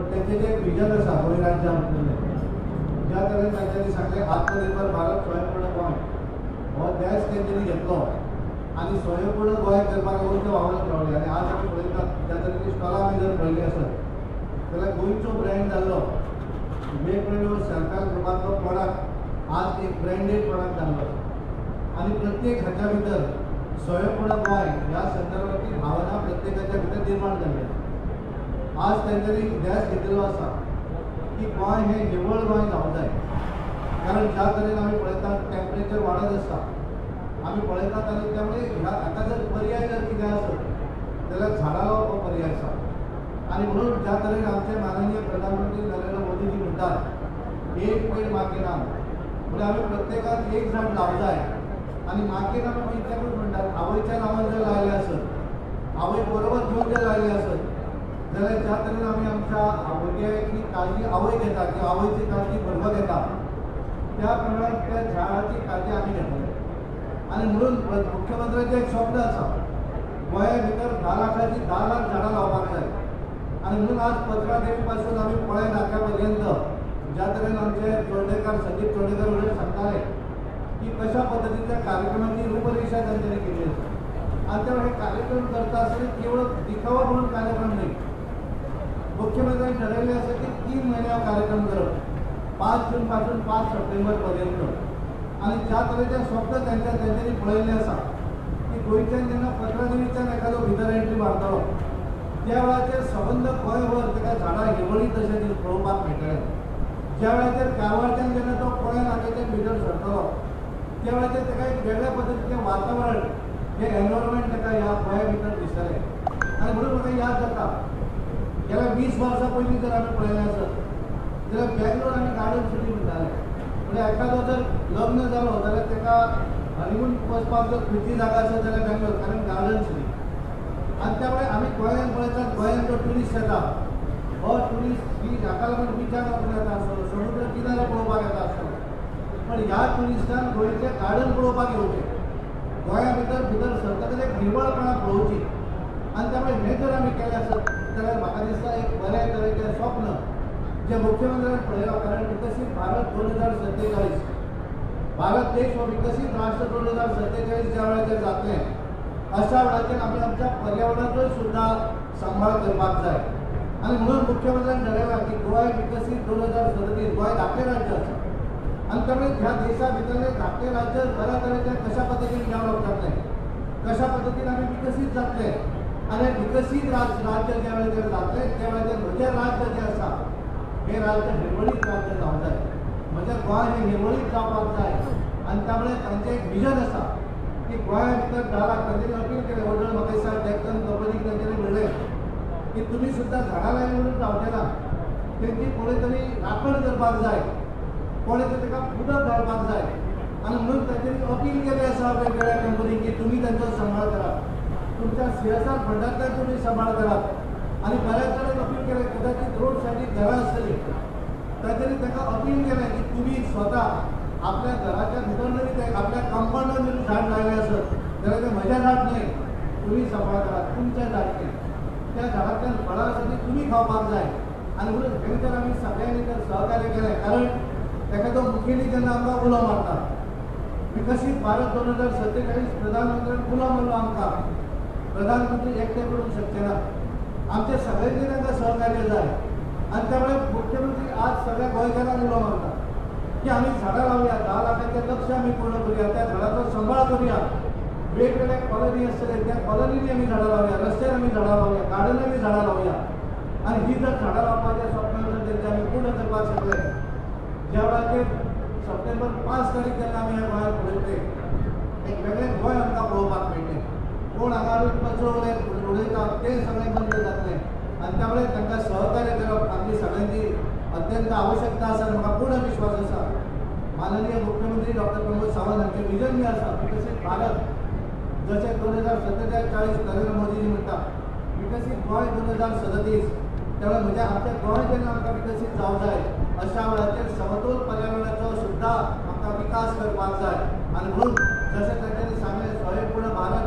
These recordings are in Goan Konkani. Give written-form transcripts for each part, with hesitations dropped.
पण तेंचें जें विजन आसा गोंय राज्या भितरलें, ज्या तरेन तांच्यांनी सांगलें आत्मनिर्भर भारत स्वयंपूर्ण गोंय हो ध्यास तेंच्यांनी घेतलो आनी स्वयंपूर्ण गोंय करपाक लागून ते वावरत रावले. आनी आज आमी पळयतात ज्या तरेची स्टॉलां आमी जर पळयली आसत जाल्यार गोंयचो ब्रँड जाल्लो वेगवेगळ्यो सरकार ग्रुपांतलो प्रॉडक्ट आज एक ब्रँडेड प्रॉडक्ट जाल्लो आसा. आनी प्रत्येक हाच्या भितर स्वयंपूर्ण गोंय ह्या संदर्भातली भावना प्रत्येकाच्या भितर निर्माण जाल्ली आसा. आज तेंच्यांनी ध्यास घेतिल्लो आसा की गोंय हें निवळ गोंय जावंक जाय, कारण ज्या तरेन आमी पळयतात टेम्परेचर वाडत आसता आमी पळयतात आनी त्यामुळे ह्या हाका जर पर्याय जर कितें आसत जाल्यार झाडां लावप हो पर्याय आसा. आनी म्हणून ज्या तरेन आमचे माननीय प्रधानमंत्री नरेंद्र मोदीजी म्हणटात एक पेड माँ के नाम, म्हणजे आमी प्रत्येकान एक झाड लावंक जाय. आनी माँ के नाम आमी इतल्याकूच म्हणटात, आवयच्या नांवान जर लायलें आसत, आवय बरोबर घेवन जर लायलें आसत जाल्यार ज्या तरेन आमी आमच्या भुरग्याची काळजी आवय घेता किंवा आवयची काळजी भुरगो घेता त्या प्रमाणात त्या झाडाची काळजी आमी घेतले. आनी म्हणून मुख्यमंत्र्याचें एक स्वप्न आसा गोंया भितर 10 लाखाची 10 लाख झाडां लावपाक जाय. आनी म्हणून आज पत्रादेवी पासून आमी पळय नाक्या पर्यंत ज्या तरेन आमचे चोडणेकार संदीप चोडणेकर उलयत सांगताले की कशा पद्दतीच्या कार्यक्रमाची रूपरेषा तांच्यांनी केली आसा. आनी तेव्हा हे कार्यक्रम करता आसतना केवळ दिखावो म्हणून कार्यक्रम न्ही, मुख्यमंत्र्यांनी ठरयल्लें आसा की 3 म्हयने हो कार्यक्रम करप, 5 जून पासून 5 सप्टेंबर पर्यंत. आनी ज्या तरेचें स्वप्न तांच्यांनी पळयल्लें आसा की गोंयच्यान जेन्ना पत्रादेवीच्यान एखादो भितर एंट्री मारतलो त्या वेळाचेर सबंद गोंयभर ताका झाडां हिरवळीत तशें पळोवपाक मेळटलें. ज्या वेळाचेर कारवारच्यान जेन्ना तो पळय नाक्याच्यान भितर सरतलो त्या वेळाचेर ताका एक वेगळ्या पद्दतीचें वातावरण हें एनवायरमेंट ताका ह्या गोंया भितर दिसतलें. आनी म्हणून म्हाका याद जाता गेल्या 20 वर्सां पयलीं जर आमी पळयलें आसत जाल्यार बेंगलोर आमी गार्डन सिटी म्हणटाले. म्हणजे एखादो जर लग्न जालो जाल्यार ताका हनिमून वचपाक जर खंयची जागा आसत जाल्यार बेंगलोर, कारण गार्डन सिटी. आनी त्यामुळे आमी गोंयांत पळयतात, गोंयांत जो ट्युरिस्ट येता हो ट्युरिस्ट ही हाका लागून बिचार वचून येता आसतलो, समुद्र किनारो पळोवपाक येता आसतलो, पण ह्या ट्युरिस्टान गोंयचें गार्डन पळोवपाक येवचें, गोंया भितर भितर सरतकच एक निवळपणां पळोवची. आनी त्यामुळे हें जर आमी केलें आसत जाल्यार म्हाका दिसता एक बऱ्या तरेचें स्वप्न जें मुख्यमंत्र्यान पळयलां, कारण विकसीत भारत 2047, भारत देश हो विकसीत राष्ट्र 2047 ज्या वेळाचेर जातलें अशा वेळाचेर आमी आमच्या पर्यावरणाचोय सुद्दां सांबाळ करपाक जाय. आनी म्हणून मुख्यमंत्र्यान ठरयलां की गोंय विकसीत 2037, गोंय धाकटें राज्य आसा आनी त्यामुळे ह्या देशा भितरलें धाकटें राज्य बऱ्या तरेचें कशा पद्दतीन डेव्हलप जातलें, कशा पद्दतीन आमी विकसीत जातले आनी विकसीत राज्य ज्या वेळाचेर जातलें त्या वेळाचेर म्हजें राज्य जें आसा हें राज्य हिरवळीत राज्य जावंक जाय, म्हजें गोंय हें हिरवळीत जावपाक जाय. आनी त्यामुळे तांचें एक विजन आसा की गोंया भितर 10 लाख तांच्यांनी अपील केलें. वडळ म्हाका दिसता डेक्कन कंपनीक तांच्यांनी म्हणलें की तुमी सुद्दां झाडां लायली म्हणून जावचें ना, तेंची कोणें तरी राखण करपाक जाय, कोणें तरी ताका उदक घालपाक जाय. आनी म्हणून तांच्यांनी अपील केलें आसा वेगवेगळ्या कंपनीक की तुमी तांचो सांबाळ करात, तुमच्या CSR फंडांतल्यान तुमी सांबाळ करात. आनी बऱ्याच जाणांक अपील केलें, कदाचित रोड सायडीक घरां आसतलीं, तांच्यांनी ताका अपील केलें की तुमी स्वता आपल्या घराच्या भितर जरी ते आपल्या कंपाउंडार जरी झाड लायलें आसत जाल्यार तें म्हजें झाड न्हय, तुमी सांबाळ करात, तुमचें झाड तें, त्या झाडांतल्यान फळां आसा तीं तुमी खावपाक जाय. आनी म्हणून हें जर आमी सगळ्यांनी जर सहकार्य केलें, कारण एखादो मुखेली जेन्ना आमकां उलो मारता विकसीत भारत 2047 प्रधानमंत्र्यान उलो मारलो आमकां, प्रधानमंत्री एकटे करूंक शकचे ना, आमच्या सगळ्यांनी तांकां सहकार्य जाय. आनी त्यामुळे मुख्यमंत्री आज सगळ्या गोंयकारांक उलो मारता की आमी झाडां लावया, 10 लाखाचें लक्ष आमी पूर्ण करुया, त्या झाडाचो सांबाळ करुया, वेगवेगळ्या कॉलनी आसतले त्या कॉलनींनी आमी झाडां लावया, रस्त्यार आमी झाडां लावया, गार्डनांनी झाडां लावया. आनी ही जर झाडां लावपाचें स्वप्न जर तेंचें आमी पूर्ण करपाक शकले, ज्या वेळाचेर सप्टेंबर 5 तारीख जेन्ना आमी ह्या गोंयांत पळयतले एक वेगळें गोंय आमकां पळोवपाक मेळटलें. कोण हांगा कचरो उडयता तें सगळें बंद जातलें. आनी त्यामुळे तांकां सहकार्य करप आमची सगळ्यांची अत्यंत आवश्यकता आसा आनी म्हाका पूर्ण विश्वास आसा माननीय मुख्यमंत्री डॉक्टर प्रमोद सावंत हांचें विजन जें आसा विकसीत भारत, जशें 2047-40 नरेंद्र मोदीजी म्हणटा विकसीत गोंय 2037, त्यामुळे म्हणजे आमचें गोंय जेन्ना आमकां विकसीत जावंक जाय अशा वेळाचेर समतोल पर्यावरणाचो सुद्दां आमकां विकास करपाक जाय. आनी म्हणून जशें तांच्यांनी सांगलें स्वयंपूर्ण भारत,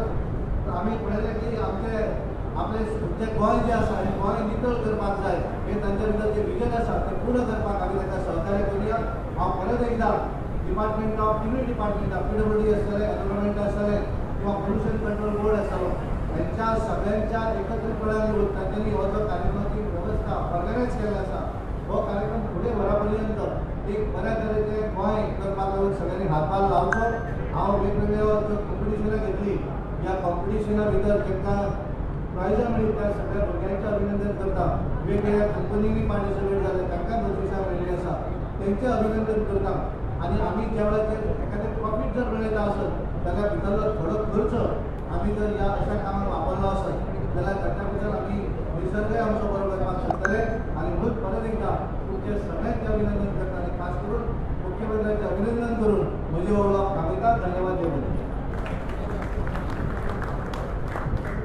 आमी पळयलें की आमचे आपले जे गोंय जें आसा हें गोंय नितळ करपाक जाय, हें तांच्या भितर जें विजन आसा तें पूर्ण करपाक आमी तांकां सहकार्य करुया. हांव परत एकदां डिपार्टमेंट ऑफ तिनूय डिपार्टमेंटां PWD आसतलें, एनवायरमेंट आसतलें किंवा पोल्युशन कंट्रोल बोर्ड आसतलो, हेंच्या सगळ्यांच्या एकत्रीतपणान येवन तांच्यांनी हो जो कार्यक्रमाची वेवस्था ऑर्गनायज केल्लो आसा हो कार्यक्रम फुडें व्हरा पर्यंत एक बऱ्या तरेचें गोंय करपाक लागून सगळ्यांनी हातभार लावचो. हांव वेगवेगळ्यो ज्यो कॉम्पिटिशनां घेतली ह्या कॉम्पिटिशना भितर तांकां प्रायजां मेळ्ळी त्या सगळ्या भुरग्यांचें अभिनंदन करता. वेगवेगळ्या कंपनींनी पार्टिसिपेट जाले तांकां बक्षिसां मेळिल्लीं आसा तेंचें अभिनंदन करता. आनी आमी ज्या वेळाचेर एखादें प्रॉफीट जर मेळयता आसत जाल्यार भितरलो थोडो खर्च आमी जर ह्या अशा कामाक वापरलो आसत जाल्यार ताच्या भितर आमी निसर्गय आमचो बरो करपाक शकतले. आनी म्हणून परत एकदां तुमचें सगळ्यांचें अभिनंदन करता आनी खास करून मुख्यमंत्र्यांचें अभिनंदन करून म्हजें उलोवप थांबयता. धन्यवाद.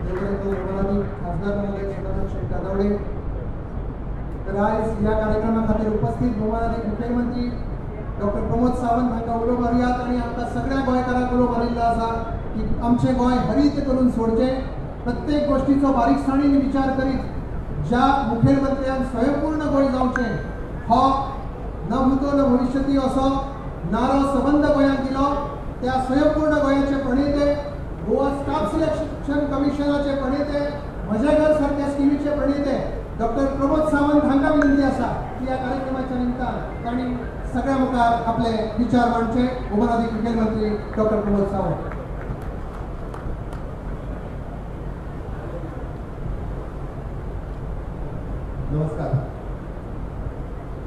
जय खासदार महोदय सदानंद शेट तानावडे. तर आयज ह्या कार्यक्रमा खातीर उपस्थित भोवमानादीक मुखेलमंत्री डॉक्टर प्रमोद सावंत हांकां उलो मारुयात आनी आमकां सगळ्या गोंयकारांक उलो मारिल्लो आसा की आमचें गोंय हरीत करून सोडचें. प्रत्येक गोश्टीचो बारीकसाणीन विचार करीत ज्या मुखेलमंत्र्यान स्वयंपूर्ण गोंय जावचें हो न भूतो न भविष्यती असो नारो सबंद गोंयांक दिलो, त्या स्वयंपूर्ण गोंयाचे प्रणेते, गोवा स्टाफ सिलेक्शन कमिशनाचे प्रणेते, म्हजें घर सारक्या स्किमीचे प्रणेते डॉक्टर प्रमोद सावंत हांकां विनंती आसा की ह्या कार्यक्रमाच्या निमतान तांणी सगळ्या मुखार आपले विचार मांडचे. भोवमानादीक मुखेलमंत्री डॉक्टर प्रमोद सावंत. नमस्कार.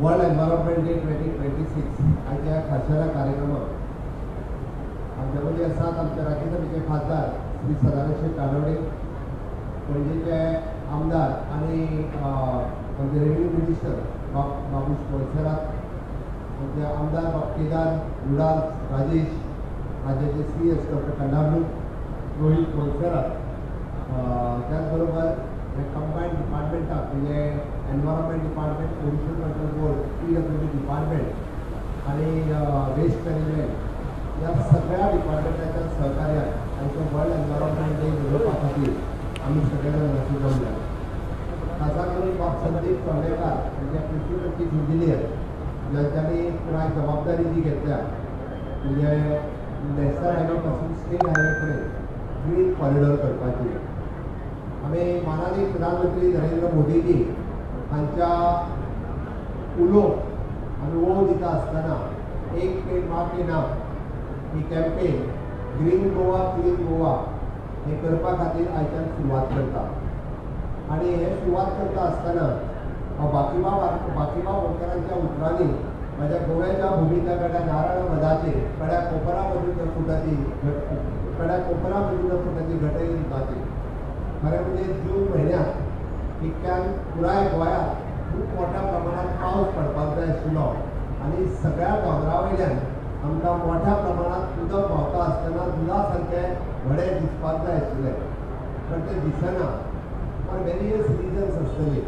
वर्ल्ड एनवायरमेंट डे 2026 आयच्या खाशेल्या कार्यक्रमाक आमच्या मदीं आसात आमच्या राज्यसभेचे खासदार श्री सदानंद शेट तानावडे, पणजेचे आमदार आनी आमचे रेव्हेन्यू मिनिस्टर बाबूश मोन्सेरात, आमचे आमदार बाब केदार रुडाल राजेश, राज्याचे CS doctor Kandavlu Rohit Monserrate, त्याचबरोबर हे कंबायन डिपार्टमेंटाक म्हणजे environment department, pollution control board, PWD department आनी वेस्ट मॅनेजमेंट ह्या सगळ्या डिपार्टमेंटाच्या सहकार्यान आयचो वर्ल्ड एनवायरमेंट डे मनोवपा खातीर आमी सगळे जाण हांगासर जमल्या. खासा करून बाब संदीप चोडणेकार म्हणजे प्रिन्सिपल चीफ इंजिनियर ज्यांच्यानी पुराय जबाबदारी जी घेतल्या म्हणजे नॅशनल हायवे पासून स्टेट हायवे कडेन ग्रीन कॉरिडॉर करपाची. आमी मानादीक प्रधानमंत्री नरेंद्र मोदीजी हांच्या उलोवप आमी ओव दिता आसतना एक पेड माँ के नाम ही campaign green Goa clean Goa हे करपा खातीर आयच्यान सुरवात करता. आनी हे सुरवात करता आसतना हांव बाकीबाब बोरकारांच्या उतरांनी म्हज्या गोव्याच्या भुमीच्या कड्या नारळ मधाचे कड्या कोपरा मधून फुटाची कड्या कोपरा मधून फुटाची घटय दिवपाची. खरें म्हणजे जून म्हयन्यांत इतक्यान पुराय गोंयांत खूब मोठ्या प्रमाणांत पावस पडपाक जाय आशिल्लो आनी सगळ्या दोंगरा वयल्यान आमकां मोठ्या प्रमाणांत उदक व्हांवता आसतना दुदा सारकें व्हडें दिसपाक जाय आशिल्लें, पण तें दिसना फॉर वेरियस रिजन्स आसतली.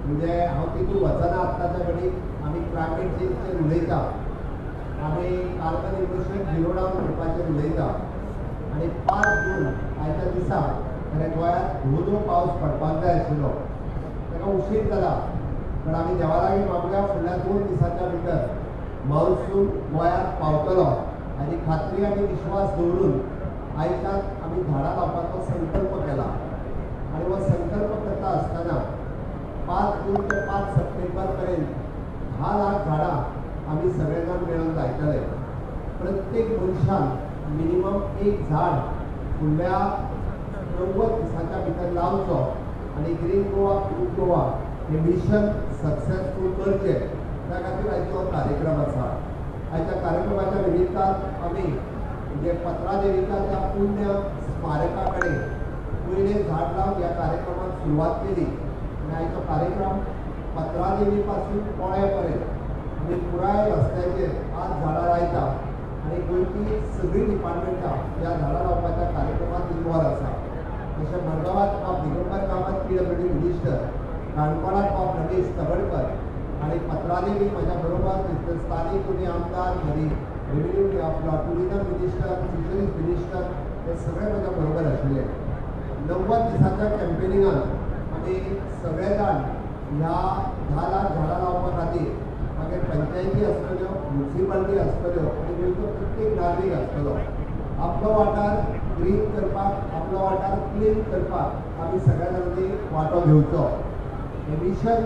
म्हणजे हांव तितून वचना आत्ताच्या घडीक. आमी क्लायमेट चेंजचेर उलयता, आमी कार्बन इमिशन झिरो डावन करपाचेर उलयता आनी 5 जून आयच्या दिसा खरें गोंयांत धो धो पावस पडपाक जाय आशिल्लो, ताका उशीर जाला, पण आमी देवा लागीं मागुया फुडल्या 2 दिसांच्या भितर मान्सून गोंयांत पावतलो हाची खात्री आनी विश्वास दवरून आयच्यान आमी झाडां लावपाचो संकल्प केला. आनी हो संकल्प करता आसतना 5 जून ते 5 सप्टेंबर पर्यंत 10 लाख झाडां आमी सगळे जाण मेळून लायतले. प्रत्येक मनशान मिनिमम 1 झाड फुडल्या 90 दिसांच्या भितर लावचो आनी ग्रीन गोवा क्लीन गोवा हे मिशन सक्सेसफूल करचें त्या खातीर आयचो कार्यक्रम आसा. आयच्या कार्यक्रमाच्या निमित्तान आमी म्हणजे पत्रादेवीच्या त्या पुण्य स्मारका कडेन पयलें झाड लावन ह्या कार्यक्रमाक सुरवात केली आनी आयचो कार्यक्रम पत्रादेवी पासून पोळ्या पर्यंत आमी पुराय रस्त्याचेर आज झाडां लायता आनी गोंयची सगळीं डिपार्टमेंटां ह्या झाडां लावपाच्या कार्यक्रमांत इनवॉल्व आसा. जशें मडगांवांत बाब दिगंबर कामत PWD minister, काणकोणांत बाब रमेश तवडकर आनी पत्रादेवी म्हज्या बरोबर थंयसर स्थानीक तुमी आमदार, म्हजी रेव्हेन्यू आपलो टुरिजम मिनिस्टर, फिशरीज मिनिस्टर हे सगळे म्हज्या बरोबर आशिल्ले. 90 दिसांच्या कॅम्पेनिंगान आमी सगळे जाण ह्या 10 लाख झाडां लावपा खातीर मागीर पंचायती आसतल्यो, म्युनिसिपालिटी आसतल्यो आनी गोंयचो प्रत्येक नागरीक आसतलो. आपलो वाठार ग्रीन करपाक, आपलो वाठार क्लीन करपाक आमी सगळ्या जाणांनी वांटो घेवचो. हें मिशन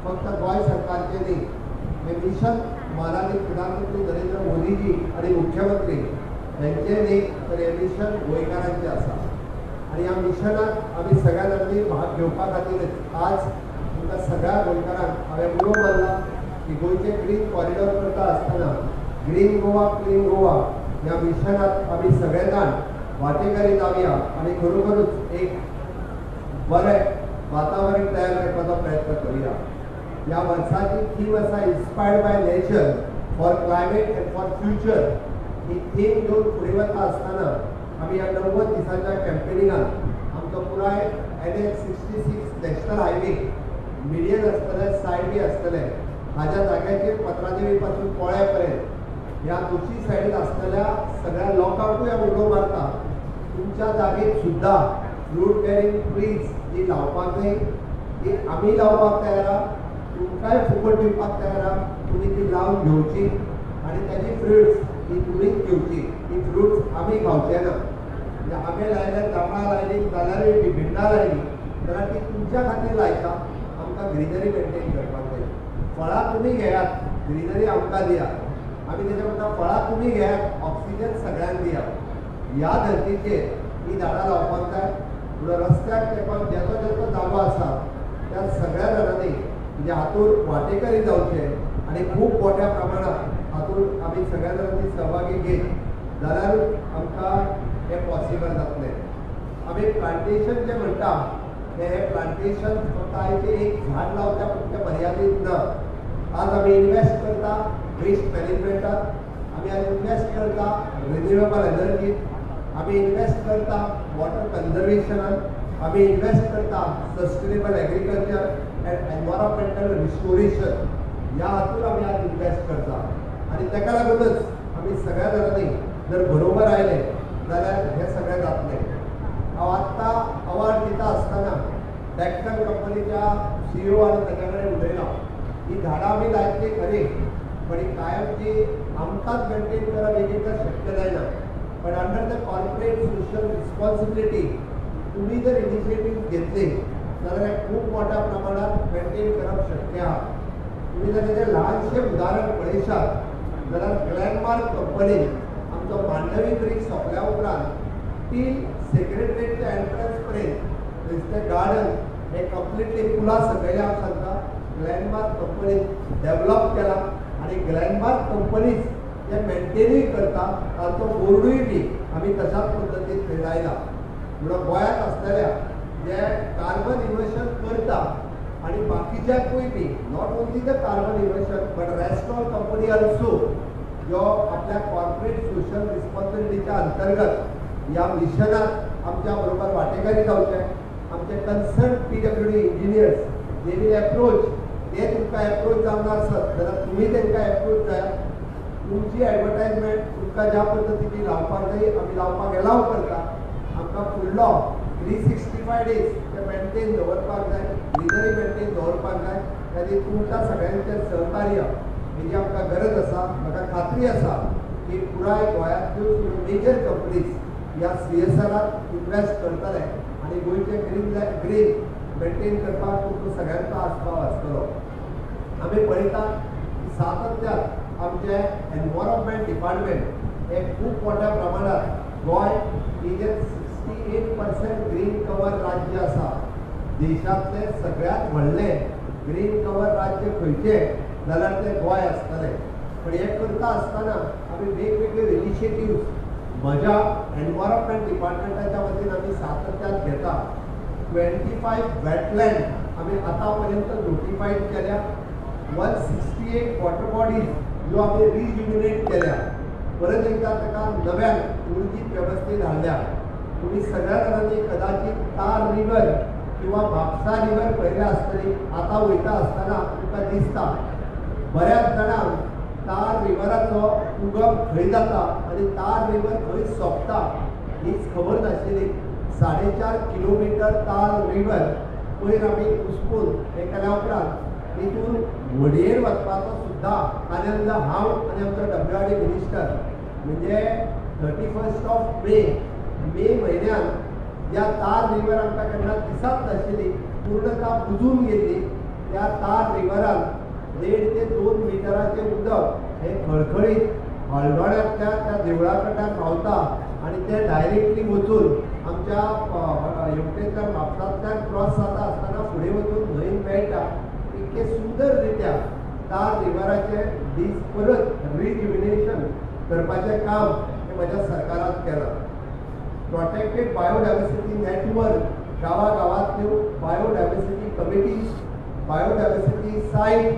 फक्त गोंय सरकारचें न्ही, हें मिशन मानादीक प्रधानमंत्री नरेंद्र मोदीजी आनी मुख्यमंत्री हेंचें न्ही, तर हें मिशन गोंयकारांचें आसा. आनी ह्या मिशनाक आमी सगळ्या जाणांनी भाग घेवपा खातीरच आज तुमकां सगळ्या गोंयकारांक हांवें उलो मारला की गोंयचें ग्रीन कॉरिडॉर करता आसतना ग्रीन गोवा क्लीन गोवा ह्या मिशनात आमी सगळे जाण वांटेकारी जावया आनी खरोखरूच एक बरें वातावरण तयार करपाचो प्रयत्न करुया. ह्या वर्साची थीम आसा inspired by nature for climate and for future. He theme घेवन फुडें वता आसतना आमी ह्या 90 दिसांच्या कॅम्पेनिंगान आमचो पुराय NH 66 national highway median आसतलें, सायड बी आसतलें, हाज्या जाग्याचेर पत्रादेवी पासून पोळ्या पर्यंत ह्या दोशी सायडीन आसतल्या सगळ्या लोकांकूय हांव उलो मारता, तुमच्या जागेर सुद्दां फ्रूट बेरींग ट्रीज जी लावपाक जाय ती आमी लावपाक तयार आहा, तुमकांय फुकट दिवपाक तयार आहा. तुमी ती लावन घेवची आनी ताजी फ्रुट्स ही तुमीच घेवची. ही फ्रुट्स आमी खावचे ना. म्हणजे आंबे लायले, जांबळां लायली जाल्यारूय बी भिंडां लायली जाल्यार ती तुमच्या खातीर लायता. आमकां ग्रिनरी मेनटेन करपाक जाय. फळां तुमी घेयात, ग्रिनरी आमकां दियात. आमी तेच्या म्हणटा फळां तुमी घेयात, ऑक्सिजन सगळ्यांक दियात. ह्या धर्तीचेर ही झाडां लावपाक जाय. म्हणून रस्त्याक तेंकोन जेजो जेजो जागो आसा त्या सगळ्या जाणांनी म्हणजे हातूंत वांटेकारी जावचें आनी खूब मोठ्या प्रमाणांत हातूंत आमी सगळ्या जाणांनी सहभागी घेत जाल्यारूच आमकां हें पॉसिबल जातलें. आमी प्लांटेशन जें म्हणटा तें हें प्लांटेशन फक्त आयचें एक झाड लावच्या पुरतें मर्यादीत ना. आज आमी इनवेस्ट करता वेस्ट मॅनेजमेंटात, आमी आज इनवेस्ट करता रिन्युएबल एनर्जीत, आमी इनवेस्ट करता वॉटर कन्जर्वेशनान, आमी इनवेस्ट करता sustainable agriculture and environmental restoration ह्या हातूंत आमी आज इनवेस्ट करता. आनी ताका लागूनच आमी सगळ्या जाणांनी जर बरोबर आयले जाल्यार हें सगळें जातलें. हांव आत्तां अवॉर्ड दिता आसतना डॅक्कन कंपनीच्या CEO आनी ताच्या कडेन उलयलां. ही झाडां आमी लायतली खरी, पण ही कायमची आमकांच मेनटेन करप एक एकदां शक्य जायना. पण under the corporate social responsibility तुमी जर इनिशिएटीव घेतली जाल्यार खूब मोठ्या प्रमाणात मेनटेन करप शक्य आहा. तुमी जर तेजें ल्हानशें उदाहरण पळयशात जाल्यार ग्लॅनमार्क कंपनीन आमचो मांडवी ब्रीज सोंपल्या उपरांत टील सेक्रेटरीच्या एंट्रन्स पर्यंत थंयसरलें गार्डन हें कंप्लिटली पुला सकयलें हांव सांगता ग्लॅनमार्क कंपनीन डेवलप केलां आनी ग्लॅनमार्क कंपनीच ते मेनटेनूय करता. तांचो बोर्डूय बी आमी तशाच पद्दतीन थंय लायला. म्हणून गोंयांत आसतल्या जे कार्बन इमिशन करता आनी बाकीच्याकूय बी not only the carbon emission but rest all company also जो आपल्या कॉर्पोरेट सोशल रिस्पॉन्सिबिलिटीच्या अंतर्गत ह्या मिशनात आमच्या बरोबर वांटेकारी जावचे. आमचे concern PWD engineers they will approach, ते तुमकां एप्रोच जावना आसत जाल्यार तुमी तांकां एप्रोच जायात. तुमची एडवर्टायजमेंट तुमकां ज्या पद्दतीची लावपाक जाय आमी लावपाक एलाव करता. आमकां फुडलो 365 डेज ते मेनटेन दवरपाक जाय, ग्रिनरी मेनटेन दवरपाक जाय. खातीर तुमकां सगळ्यांचें सहकार्य हेजी आमकां गरज आसा. म्हाका खात्री आसा की पुराय गोंयांतल्यो मेजर कंपनीज ह्या CSR invest करतले आनी गोंयचें ग्रीन मेनटेन करपाक तुमकां सगळ्यांचो आस्पाव आसतलो. आमी पळयतात की सातत्यान आमचें एनवायरमेंट डिपार्टमेंट हें खूब मोठ्या प्रमाणात गोंय ही जें 68% ग्रीन कवर राज्य आसा, देशांतलें सगळ्यांत व्हडलें ग्रीन कवर राज्य खंयचें जाल्यार तें गोंय आसतलें. पण हें करता आसतना आमी वेगवेगळे इनिशिएटिव्स म्हज्या एनवायरमेंट डिपार्टमेंटाच्या वतीन आमी सातत्यान घेता. 25 वेटलँड आमी आतां पर्यंत नोटिफायड केल्या, 168 वॉटर बॉडीज ज्यो आमी रिज्युमिनेट केल्या, परत एकदां ताका नव्यान उर्जीत वेवस्थेत हाडल्या. तुमी सगळ्या जाणांनी कदाचित तार रिवर किंवा म्हापसा रिवर पळयल्या आसतली. आतां वयता आसतना तुमकां दिसता बऱ्याच जाणांक तार रिवराचो उगम खंय जाता आनी तार रिवर खंय सोंपता हीच खबर नाशिल्ली. 4.5 किलोमिटर तार रिवर पयर आमी उस्पून हें केल्या उपरांत तितून व्हडयेर वचपाचो सुद्दां आनंद हांव आनी आमचो WRD minister म्हणजे 31 मे म्हयन्यान ज्या तार रिवर आमकां केन्ना दिसाच नाशिल्ली पूर्णता बुजून गेल्ली त्या तार रिवरान 1.5 ते 2 मिटराचें उदक हें खळखळीत हळदोण्यांतल्या त्या देवळा कडल्यान व्हांवता आनी तें डायरेक्टली वचून आमच्या हेवटेंतल्यान म्हापसांतल्यान क्रॉस जाता आसतना फुडें वचून न्हंयेन मेळटा. इतकें सुंदर रित्या तार रिवराचें दीस परत रिज्युविनेशन करपाचें काम हें म्हज्या सरकारान केलां. प्रोटेक्टेड बायोडायवर्सिटी नेटवर्क गांवा गांवांतल्यो biodiversity committees, biodiversity site,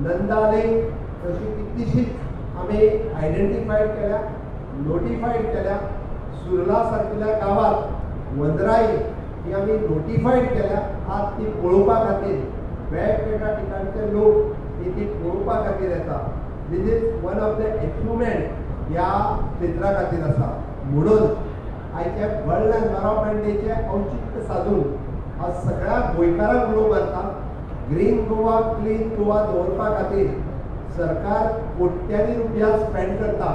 Nanda lake अशी कितलीशीच आमी आयडेंटिफायड केल्या, नोटिफायड केल्या. सुर्ला सारकिल्या गांवांत वंदराई ही आमी नोटिफायड केल्या. आज ती पळोवपा खातीर वेगवेगळ्या ठिकाणचे लोक ही ती पळोवपा खातीर येता. This is one of the achievement ह्या क्षेत्रा खातीर आसा. म्हणून आयच्या वर्ल्ड एनवायरमेंट डेचें औचित्य सादून हांव सगळ्या गोंयकारांक उलो मारता, ग्रीन गोवा क्लीन गोवा दवरपा खातीर सरकार कोट्यांनी रुपया स्पेंड करता.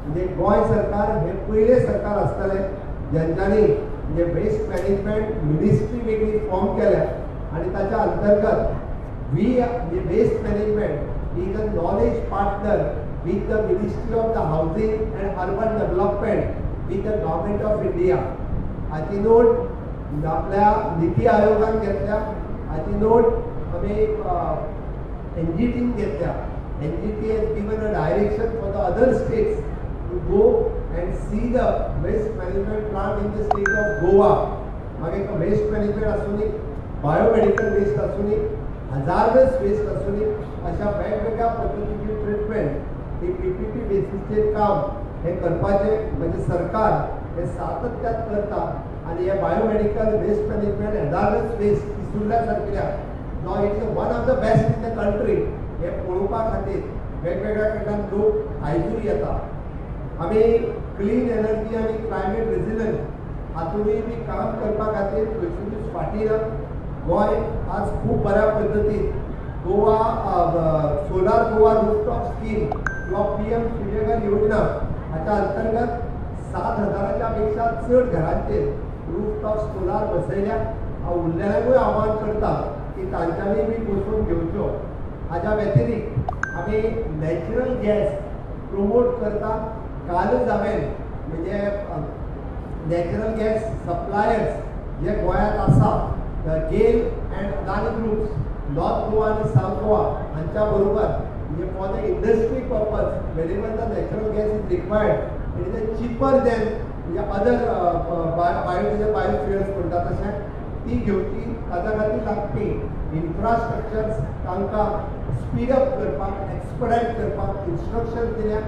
म्हणजे गोंय सरकार हें पयलें सरकार आसतलें जेंच्यांनी म्हणजे वेस्ट मॅनेजमेंट मिनिस्ट्री वेगळी फॉर्म केल्या आनी ताच्या अंतर्गत we म्हणजे waste management is a knowledge partner with the ministry of the housing and urban development with the government of India. हाची नोट आपल्या निती आयोगान घेतल्या, हाची नोट आमी NGTन घेतल्या. NGT has given a direction for the other states to go and see the waste management plant in the state of Goa. मागीर वेस्ट मॅनेजमेंट आसूनी, बायोमेडिकल वेस्ट आसूनी, हजारडस वेस्ट आसूनी, अशा वेगवेगळ्या पद्दतीची ट्रिटमेंट ही PPP बेसीसचेर काम हें करपाचें म्हणजे सरकार हें सातत्यात करता. आनी हे biomedical waste management, hazardous waste पिसुर्ल्या सारकिल्या now it is one of the best in the country हे पळोवपा खातीर वेगवेगळ्या कडल्यान लोक आयजूय येता. आमी क्लीन एनर्जी आनी क्लायमेट रेजिलंट हातूनय बी काम करपा खातीर खंयसरूच फाटीं ना. गोंय आज खूब बऱ्या पद्दतीन Goa solar Goa rooftop scheme किंवा PM Suryaghar योजना हाच्या अंतर्गत 7,000 पेक्षा चड घरांचेर रूफटॉप सोलार बसयल्या. हांव उरलेल्यांकूय आव्हान करता की तांच्यांनी बी बसोवन घेवच्यो. हाज्या व्यतिरिक्त आमी नॅचरल गॅस प्रोमोट करता. कालच हांवें म्हणजे नॅचरल गॅस सप्लायर्स जे गोंयांत आसा, GAIL and Adani groups, North Goa आनी सावथ गोवा हांच्या बरोबर म्हणजे for the industry purpose whenever the natural gas is required it is a cheaper than म्हणजे अदर बायो बायोफ्युअल्स म्हणटा तशें ती घेवची. ताच्या खातीर लागपी इन्फ्रास्ट्रक्चर्स तांकां स्पीडअप करपाक, एक्सपडायट करपाक इन्स्ट्रक्शन दिल्या.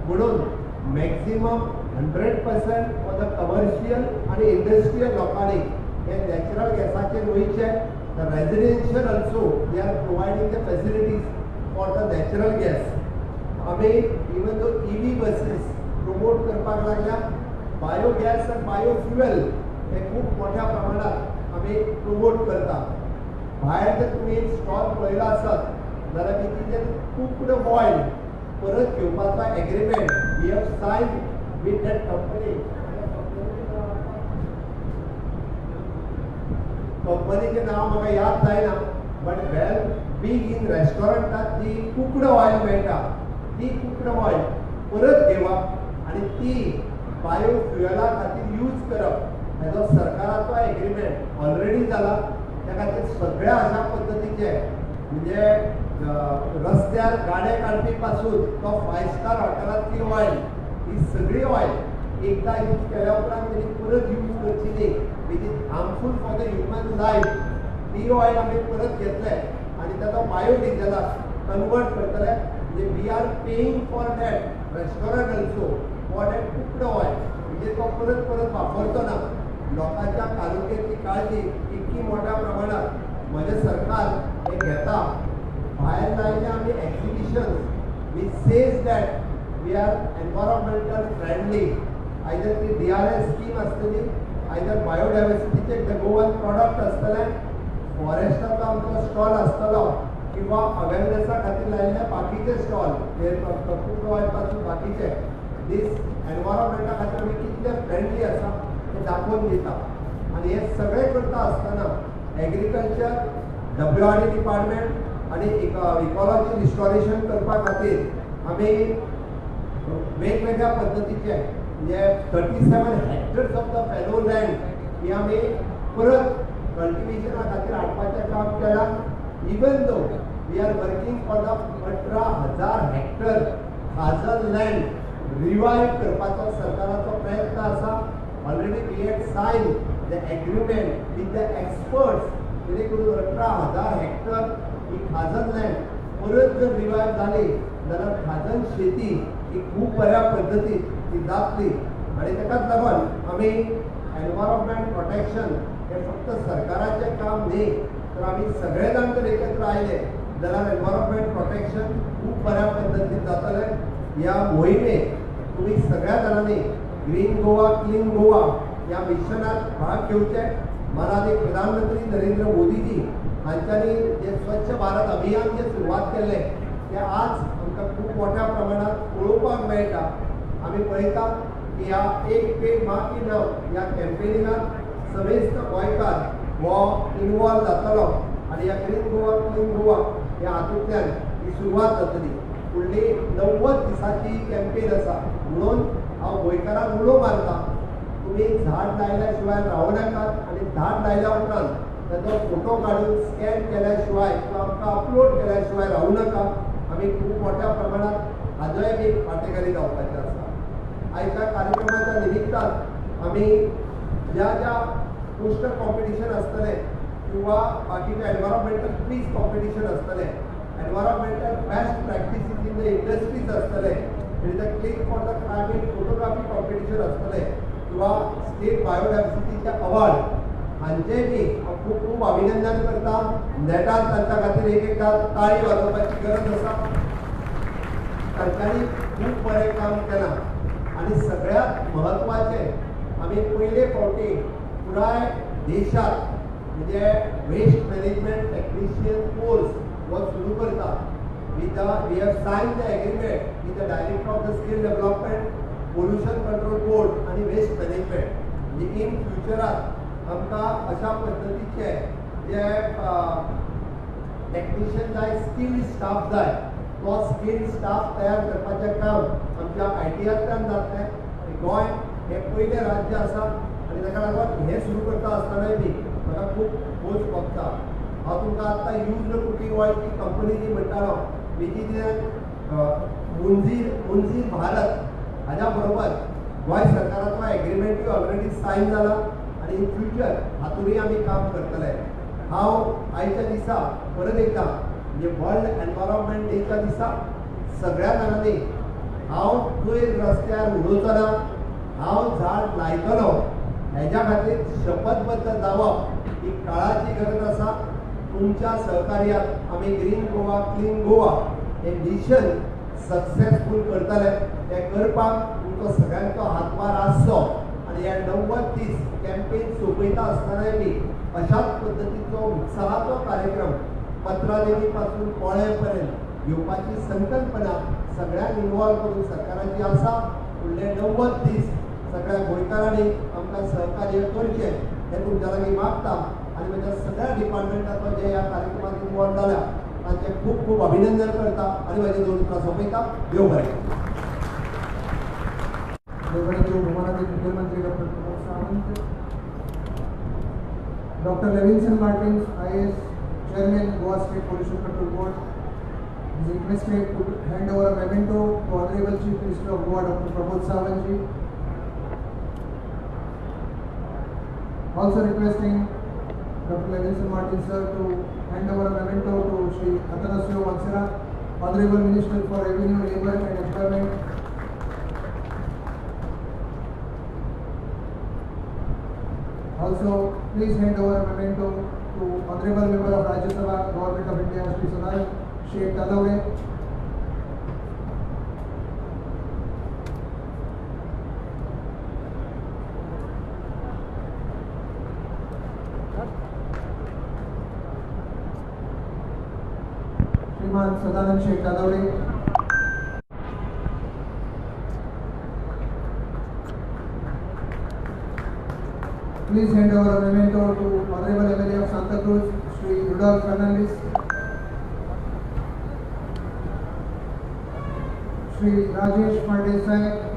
म्हणून मॅक्झिमम 100% फॉर the commercial आनी इंडस्ट्रियल लोकांनी हे नॅचरल गॅसाचेर वयचें. The residential also they are providing the facilities for the natural gas. आमी even though EV buses promote करपाक लागल्या, बायोगॅस आनी बायोफ्युएल हे खूब मोठ्या प्रमाणात आमी प्रोमोट करता. भायर जर तुमी एक स्टॉल पळयला आसत जाल्यार तितून कुक्ड ऑयल परत घेवपाचो agreement we have sign with that company. कंपनीचें नांव म्हाका याद जायना, बट वेल बीग इन रेस्टॉरंटात जी कुक्ड ऑयल मेळटा ती कुक्ड ऑयल परत घेवप आनी ती बायोफ्युएला खातीर यूज करप हेजो सरकाराचो एग्रीमेंट ऑलरेडी जाला. त्या खातीर सगळ्या अशा पद्दतीचे म्हणजे रस्त्यार गाडे काडपी पासून तो 5 स्टार हॉटेलांतली ऑयल ही सगळी ऑयल एकदा यूज केल्या उपरांत तेणी परत यूज करची न्ही, which is harmful for the human life. ती ऑयल आमी परत घेतले आनी ताचो बायोडिजलाक कन्वर्ट करतले. म्हणजे we are paying for that restaurant also for that cooked oil, म्हणजे तो परत परत वापरचो ना. लोकांच्या आरोग्याची काळजी इतकी मोठ्या प्रमाणात म्हजें सरकार हें घेता. भायर लायले आमी exhibitions which says that we are environmental friendly. Either ती DRS scheme आसतली, आयदर बायोडायवर्सिटीचे the Goan product आसतलें, फॉरेस्टाचो आमचो स्टॉल आसतलो किंवा अवेरनेसा खातीर लायिल्ले बाकीचे स्टॉल कुकर पासून बाकीचे दीस एनवायरमेंटा खातीर आमी कितले फ्रेंडली आसा ते दाखोवन दिता. आनी हे सगळें करता आसतना एग्रीकल्चर, WRD department आनी इकॉलॉजी रिस्टोरेशन करपा खातीर आमी वेगवेगळ्या पद्दतीचे म्हणजे 37 hectares of the fallow land ही आमी परत कल्टिवेशना खातीर हाडपाचें काम केलां. Even though we are working for the 18,000 hectare खाजन लँड रिवायव करपाचो सरकाराचो प्रयत्न आसा. Already we had sign the agreement with the experts जेणे करून 18,000 हेक्टर ही खाजन लँड परत जर रिवायव जाली जाल्यार खाजन शेती ही खूब बऱ्या पद्दतीन ती जातली. आनी ताकाच लागून आमी एनवायरमेंट प्रोटेक्शन हे फक्त सरकाराचें काम न्ही, तर आमी सगळे जाण जर एकत्र आयले जाल्यार एनवायरमेंट प्रोटेक्शन खूब बऱ्या पद्दतीन जातलें. ह्या मोहिमेक तुमी सगळ्या जाणांनी ग्रीन गोवा क्लीन गोवा ह्या मिशनात भाग घेवचे. मानादीक प्रधानमंत्री नरेंद्र मोदीजी हांच्यांनी जे स्वच्छ भारत अभियान जे सुरवात केल्लें तें आज आमकां खूब मोठ्या प्रमाणात पळोवपाक मेळटा. आमी पळयता की ह्या एक पेड माँ की नाम ह्या कॅम्पेनिंगात समेस्त गोंयकार हो इनवॉल्व जातलो आनी ह्या ग्रीन गोवा क्लीन गोवा ह्या हातूंतल्यान ही सुरवात जातली. फुडली 90 दिसांची कॅम्पेन आसा म्हणून हांव गोंयकारांक उलो मारता, तुमी झाड लायल्या शिवाय रावूं नाकात आनी झाड लायल्या उपरांत ताचो फोटो काडून स्कॅन केल्या शिवाय किंवा आमकां अपलोड केल्या शिवाय रावूं नाका. आमी खूब मोठ्या प्रमाणात हाजोय बी वांटेकारी जावपाचें आसा. आयच्या कार्यक्रमाच्या निमित्तान आमी ज्या ज्या पोस्टर कॉम्पिटिशन आसतलें किंवा बाकीचे एनवायरमेंटल क्वीज कॉम्पिटिशन आसतलें, environmental best practices in the industries आसतलें, आनी the click for the climate photography competition आसतलें किंवा स्टेट बायोडायवर्सिटीचे अवॉर्ड हांचें बी हांव खूब खूब अभिनंदन करता. नेटान तांच्या खातीर एक एकदां ताळी वाजोवपाची गरज आसा. तांच्यांनी खूब बरें काम केलां आनी सगळ्यांत म्हत्वाचें आमी पयले फावटी पुराय देशांत म्हणजे वेस्ट मॅनेजमेंट टॅक्निशियन कोर्स हो सुरू करता. We have sign the agreement with the director of the skill development, pollution control board आनी वेस्ट मॅनेजमेंट. म्हणजे इन फ्युचरात आमकां अशा पद्दतीचे जे टॅक्निशियन जाय, स्किल्ड स्टाफ जाय, तो स्किल्ड स्टाफ तयार करपाचें काम आमच्या ITIंतल्यान जातलें. गोंय हें पयलें राज्य आसा आनी ताका लागून हें सुरू करता आसतनाय बी म्हाका खूब खोस भोगता. हांव तुमकां आत्तां युज्ड कुकींग ऑयलची कंपनी जी म्हणटालो, विजीन मुंजीर भारत हाज्या बरोबर गोंय सरकाराचो एग्रीमेंटूय ऑलरेडी सायन जाला आनी इन फ्युचर हातूनय आमी काम करतले. हांव आयच्या दिसा परत एकदां म्हणजे वर्ल्ड एनवायरमेंट डेच्या दिसा सगळ्या जाणांनी हांव कोयर रस्त्यार उडोवचो ना, हांव झाड लायतलो हेज्या खातीर शपथबद्ध जावप ही काळाची गरज आसा. तुमच्या सहकार्यात आमी ग्रीन गोवा क्लीन गोवा हे मिशन सक्सेसफूल करतले. तें करपाक तुमचो सगळ्यांचो हातभार आसचो आनी ह्या 90 दीस कॅम्पेन सोंपयता आसतनाय बी अशाच पद्दतीचो उत्साहाचो कार्यक्रम पत्रादेवी पासून पोळ्या पर्यंत घेवपाची संकल्पना सगळ्यांक इनवॉल्व करून सरकाराची आसा. फुडले 90 दीस सगळ्या गोंयकारांनी आमकां सहकार्य करचें हें तुमच्या लागीं मागता आनी म्हज्या सगळ्या डिपार्टमेंटाचो जे ह्या कार्यक्रमात इनवॉल्व जाल्या तांचें खूब खूब अभिनंदन करता आनी म्हजी दोन उतरां सोंपयता. देव बरें करूं. देव बरें करूं. भोवमानादीक मुख्यमंत्री doctor Pramod Sawant, doctor Levinson Martins, IAS, Chairman, Goa State Pollution Control Board, is requested to hand over a memento to Honorable Chief Minister of Goa, Dr. Pramod Sawant ji. Also requesting Dr. Levinson Martin sir to hand over a memento to Shri Atanasio Monserrate, Honorable Minister for Revenue, Labour and Employment. Also, please hand over a memento to Honorable Member of Rajya Sabha, Government of India, Shri Sadanand Shet Talawade. Shriman Sadanand Shet Dadawade. Please hand over a memento to Honorable MLA of Santacruz, Shri Rudolph Fernandes. Shri Rajesh Fardesai,